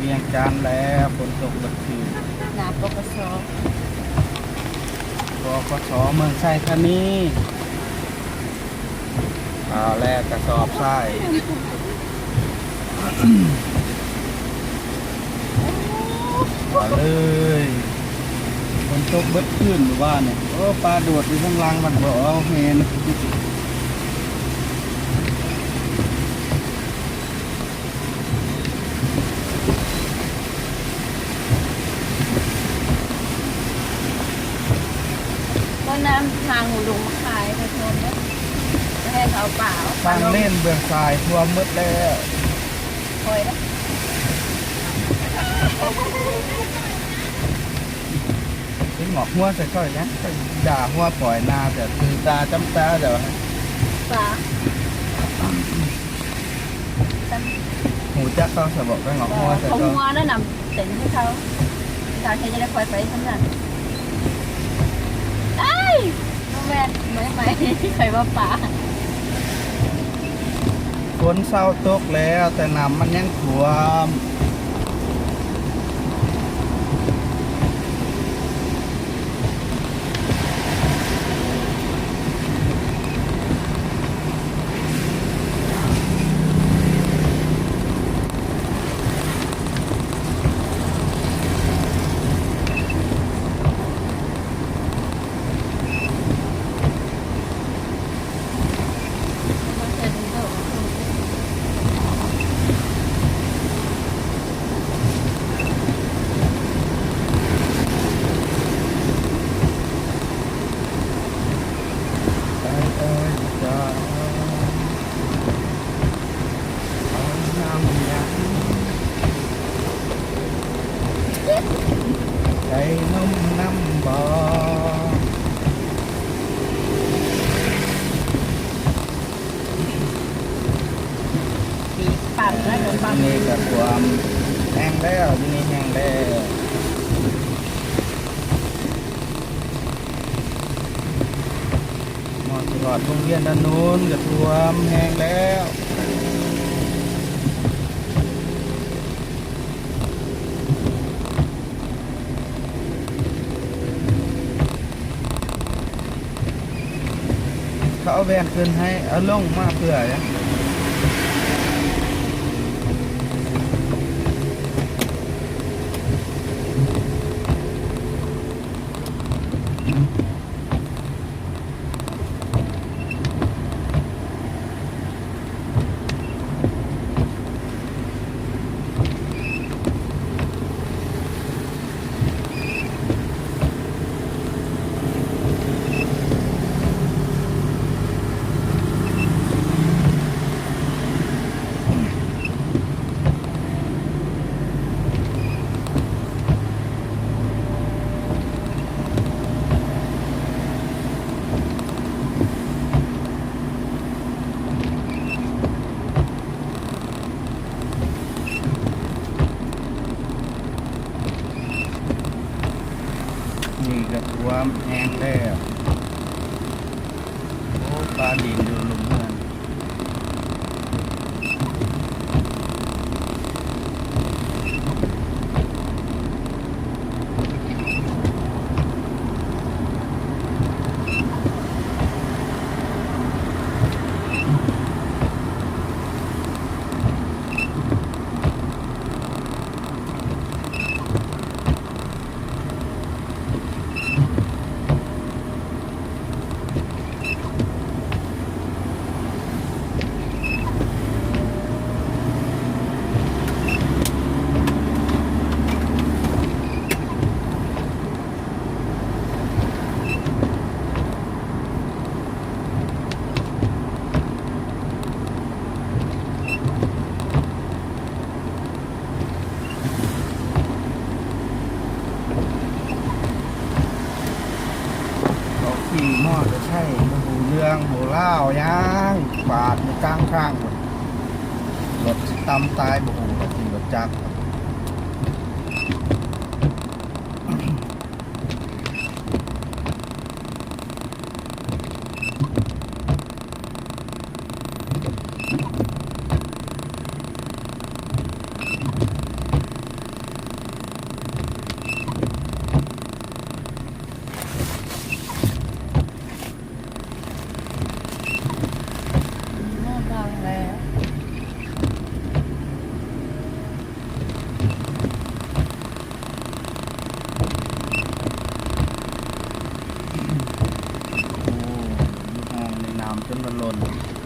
ວຽງຈັນແລ້ວ ຝົນຕົກເບິດຄືນ ໜ້າ ປກສ ປກສ ເມືອງໄຊທານີ. ເອົາແລ້ວ ກະສອບຊາຍ ມາເລີຍ. ຝົນຕົກເບິດຄືນມື້ວານນີ້. ໂອ້ ປາໂດດຢູ່ທາງຫຼັງ ມັນບໍ່ເອົາແຮງ. ກໍນຳທາງຫົວລຸງມາຂາຍ ໄປໂທນເດ້ ໄປໃຫ້ເຂົາເອົາປາ ທາງເລນເບື້ອງຊ້າຍຖ້ວມໝົດແລ້ວ. ຂ້ອຍເດ້ ຊິງອກຫົວໃສ່ຂ້ອຍຫຍັງ? ຂ້ອຍດ່າຫົວປ່ອຍໜ້າ ແຕ່ຖືກດ່າຈ້ຳຕາເຈົ້າ. ປາ ຮູ້ຈັກເຂົາຊະບໍ ໄປຫອກຫົວໃສ່ເຂົາ ເຂົາຫົວນັ້ນນຳເຕັມໃຫ້ເຂົາ. ເຂົາເຮັດຈັ່ງໃດຂ້ອຍໄປຊ່ຳນັ້ນ. ອ້າຍ ບໍ່ແມ່ນ ໄໝ ໄໝ ຂ້ອຍວ່າປາ. ຝົນເຊົາຕົກແລ້ວ ແຕ່ນ້ຳມັນຍັງຖ້ວມ. ໄດ້ນົມນຳບໍ່? ປີກປັ້ນແລ້ວກໍປັ້ນ ຢູ່ນີ້ກໍຖ້ວມແຮງແລ້ວ ຢູ່ນີ້ແຮງແລ້ວ. ຮອດ ຮອດໂຮງຮຽນດ້ານໂນ້ນກໍຖ້ວມແຮງແລ້ວ. ເຂົາເອົາແວ່ນຂຶ້ນໃຫ້ ເອົາລົງມາເພື່ອຫຍັງ? ນີ້ກໍຖ້ວມແຮງແລ້ວ. ໂອ້ ປາດິນຢູ່ລຸ່ມເຮືອນ. ເຂົາຂີ່ມໍເຕີໄຊ ບໍ່ຮູ້ເລື່ອງຮູ້ລາວຫຍັງ ປາດຢູ່ກາງທາງພຸ້ນ. ລົດຊິຕ່ຳຕາຍ ບໍ່ຮູ້ວ່າຂີ່ລົດຈັກ. ເ ຈົນມັນຫຼົ່ນ